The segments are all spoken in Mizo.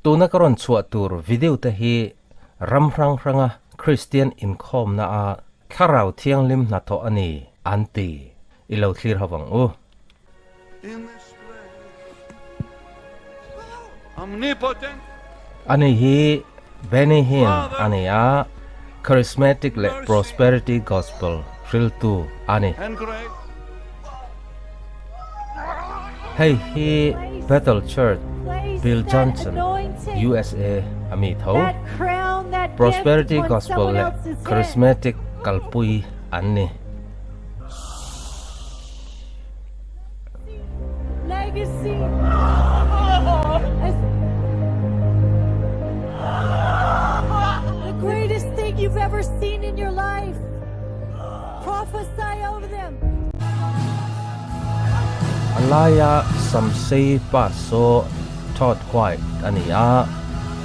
Tuna ka rawn chhuah tur video te hi ram hrang hranga Kristian inkhawmna a Thlarau Thianghlim hnathawh a ni an ti i lo thlir ho ang u. Ani hi Benny Hinn a ni a, Charismatic leh Prosperity Gospel hriltu a ni. Hei hi Bethel Church, Bill Johnson, USA a mi tho. Prosperity Gospel leh Charismatic kalpui an ni. A laia Samsei pa saw Todd White a ni a,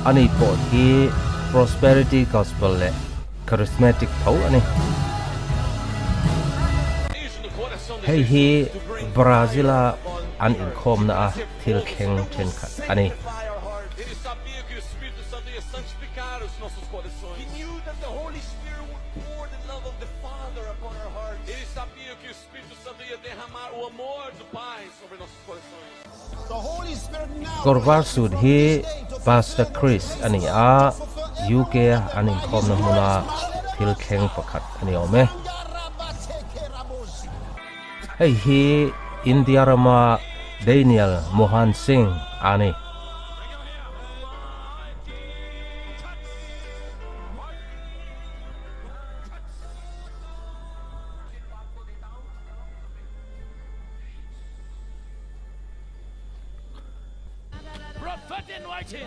ani pawh hi Prosperity Gospel leh Charismatic tho a ni. Hei hi Brazil-a an inkhawmna a thil thleng thenkhat a ni. Kawr var suit hi Pastor Chris a ni a, UK a an inkhawmna hmuna thil thleng pakhat a ni awm e. Hei hi India rama Daniel Mohan Singh a ni.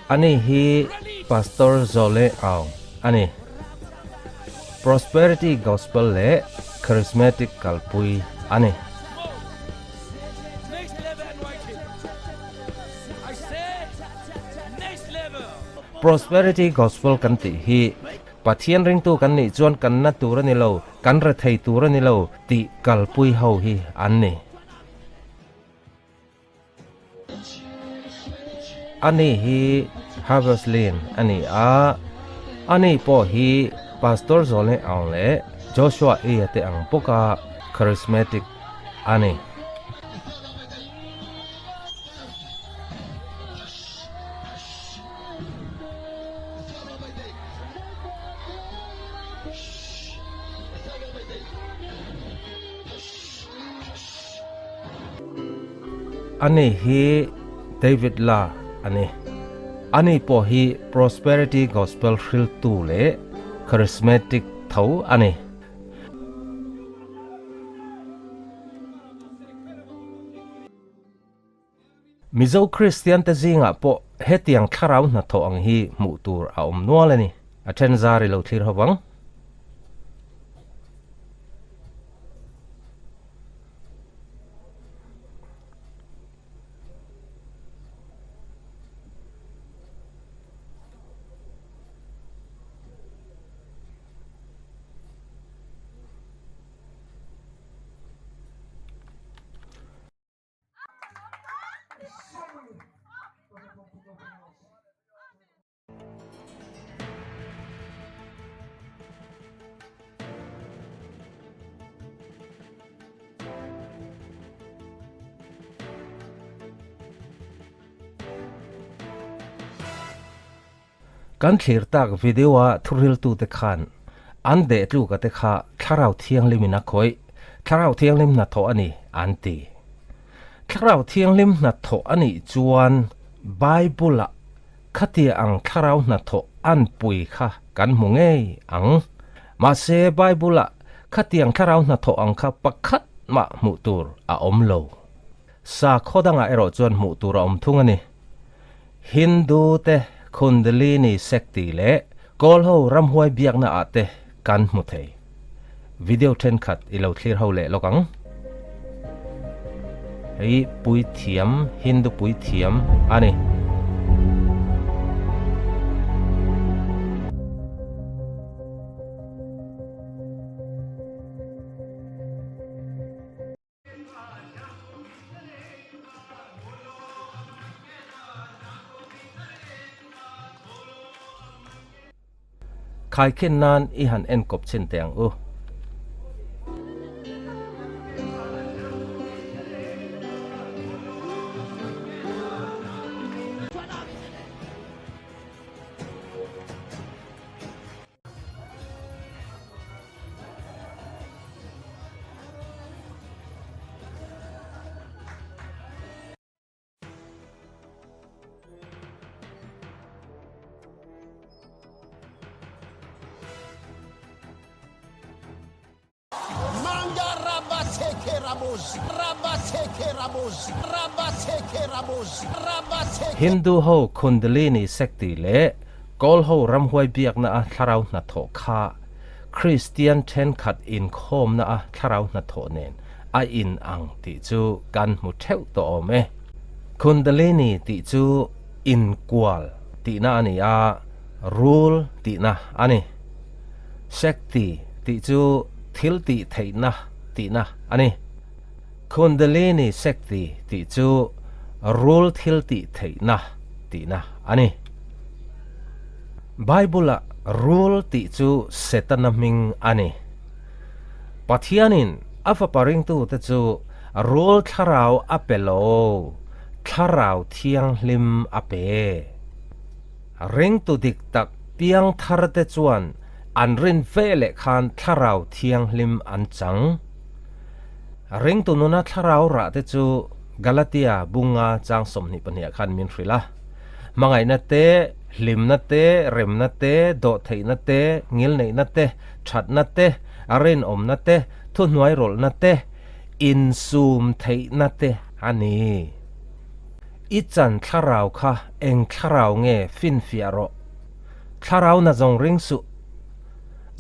Ani hi Pastor Zole Aung a ni. Prosperity Gospel leh Charismatic kalpui a ni. Prosperity Gospel kan tih hi Pathian ringtu kan nih chuan kan na tur a ni lo, kan rethei tur a ni lo tih kalpui ho hi an ni. Ani hi Harvest Lane a ni a, ani pawh hi Pastor Zawlnei Aung leh Joshua Eia te ang bawka charismatic a ni. Ani hi David La a ni. Ani pawh hi Prosperity Gospel hriltu leh charismatic tho a ni. Mizo Kristian te zingah pawh hetiang thlarau hnathawh ang hi hmuh tur a awm nual a ni. A then zar i lo thlir ho vang. Kan thlir tak video a thuriltute khan an deh tluka te kha Thlarau Thianghlim in a khawih, Thlarau Thianghlim hnathawh a ni an ti. Thlarau Thianghlim hnathawh a nih chuan Bible ah khatia ang thlarau hnathawh an pui kha kan hmu ngei ang. Mahse Bible ah khatiang thlarau hnathawh ang kha pakhat mah hmuh tur a awm lo. Sakhaw dangah erawh chuan hmuh tur a awm thung a ni. Hindu te Kundalini Shakti leh Kawl ho ramhuai biakna ah te kan hmu thei. Video thenkhat i lo thlir ho leh lawk ang. Hei puithiam, Hindu puithiam a ni. Khaikhin nan i han enkawp chhin teh ang u. Hindu ho Kundalini Shakti leh Kawl ho ramhuai biakna a thlarau hnathawh kha Kristian thenkhat inkhawmna a thlarau hnathawh nen a in ang tih chu kan hmu theuh tawh awm e. Kundalini tih chu inkual tihna a ni a, rul tihna a ni. Shakti tih chu thil tih theihna tihna a ni. Kundalini Shakti tih chu rul thil tih theihna tihna a ni. Bible-ah rul tih chu Setana hming a ni. Pathianin a Fapa ringtute chu rul thlarau a pe lo, Thlarau Thianghlim a pe. Ringtu dik tak piangtharte chuan an rin ve leh khan Thlarau Thianghlim an chang. Ringtu nuna thlarau rahte chu Galatia bunga chang 22 ah khan min hrilh a. Hmangaihna te, hlimna te, remna te, dawhtheihna te, ngilneihna te, thatna te, rinawmna te, thuhnuairawlhna te, insum theihna te a ni. I chan thlarau kha eng thlarau nge finfiah rawh. Thlarau na zawng ring suh.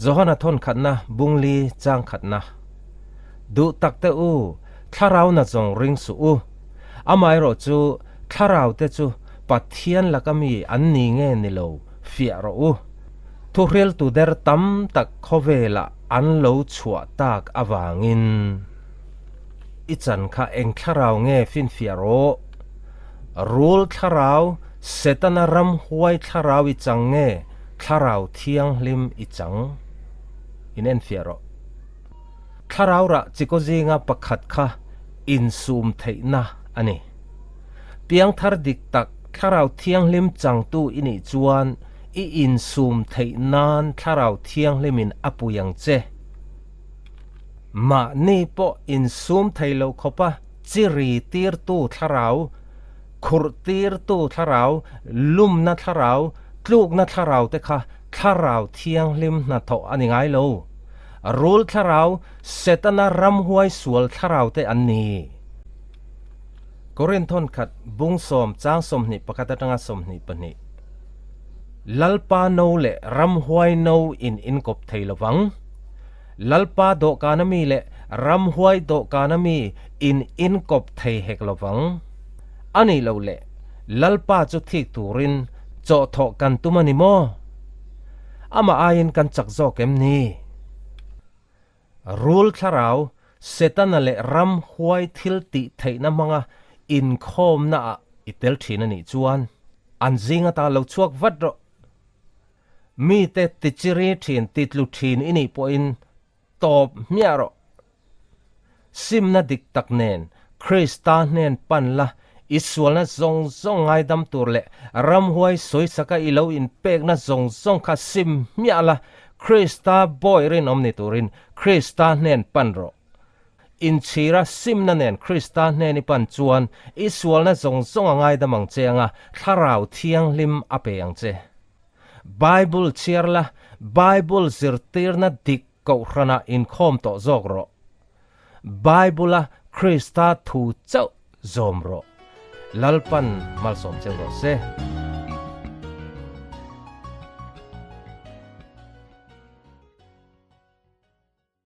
Johana thawn khatna bungli chang khatna. Duh tak te u, thlarau na zawng ring suh u. Amaherawh chu thlarau te chu Pathian laka mi an ni nge ni lo fiah rawh u. Thuhriltu der tam tak khawvelah an lo chhuah tak avangin i chan kha eng thlarau nge finfiah rawh? Rul thlarau, Setana ramhuai thlarau i chang nge Thlarau Thianghlim i chang? In enfiah rawh. Thlarau rah chikaw zinga pakhat kha insum theihna a ni. Piangthar dik tak Thlarau Thianghlim changtu i nih chuan i insum theih nan Thlarau Thianghlimin a pui ang che. Mahni pawh insum thei lo khawpa chi ri tirtu thlarau, khurh tirtu thlarau, lumna thlarau, tlukna thlarau te kha Thlarau Thianghlim hnathawh a ni ngai lo. Rul thlarau, Setana ramhuai sual thlarau te an ni. Korinthon khat bung sawm chang 21 atanga 22. Lalpa no leh ramhuai no in inkawp thei lovang. Lalpa dawhkana mi leh ramhuai dawhkana mi in inkawp thei hek lovang. A nih loh leh Lalpa chu thik turin chawhthawh kan tum a ni maw? Amah aiin kan chak zawk em ni? Rul thlarau, Setana leh ramhuai thil tih theihna hmanga inkhawmnaah i tel thin a nih chuan an zing ata lo chhuak vat rawh. Mite tichiri thin, titlu thin i nih pawhin tawp hmiah rawh. Simna dik tak nen Krista hnen pan la, i sualna zawng zawng ngaidam tur leh ramhuai sawisaka i lo inpekna zawng zawng kha sim hmiah la, Krista bawi rinawm ni turin Krista hnen pan rawh. Inchhira simna nen Krista hnen i pan chuan i sualna zawng zawng a ngaidam ang che anga Thlarau Thianghlim a pe ang che. Bible chhiar la, Bible zirtirna dik Kohhranah inkhawm tawh zawk rawh. Bible-a Krista thu chauh zawm rawh. Lalpan malsawm cheu rawh se.